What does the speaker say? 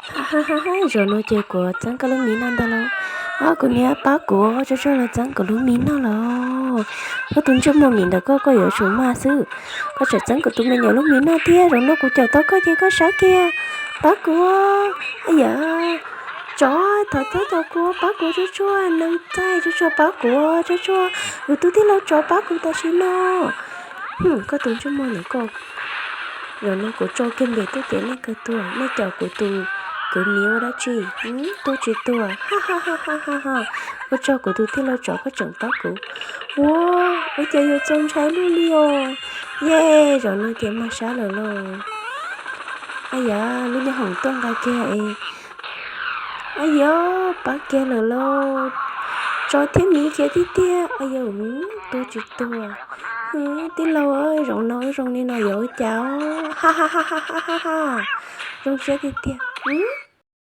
Ha ha ha, zaum no ces kuv txeeb koj lub miv noj ntag lauj. Kuv niam, pab kuv, tsuag tsuag los txeeb kuv lub miv noj los. Koj tus ntsej muag miv ntawm koj, koj yuav tsum maj xwb. Koj tseem txeeb kuv tus me nyuam lub miv noj thiab, zaum no kuv caum tau koj ces koj sawv kiag. Pab kuv. Yam, tsov, thov txeeb tau kuv, pab kuv tsuag tsuag, neeg txaij tsuag tsuag pab kuv tsuag tsuag, kuv tus tij laug tsov pab kuv tam sim no. Koj tus ntsej muag ntawm koj, zaum no kuv tso kiag npem tuaj ces nej kawg tuag, nej caum kuv tus kwv miv ua dab tsi, tuag tsis tuag. Ha ha ha ha ha. Ua tsaug kuv tus tij laug tsov koj tseem pab kuv. Ua, ua cas yuav txaus ntshai luaj li os. Yej, zaum no ces mag sab lawm lauj. Aj yam, lub nyab hoom tuaj nqa kiag es. Aj yam, pab kiag lawm lauj. Tsov thiab miv khiav tiag tiag. Aj yam, tuag tsis tuag. Tij laug, zaum no zoo li no yuav ua cas os. Ha ha ha ha ha ha. Zoo siab tiag tiag.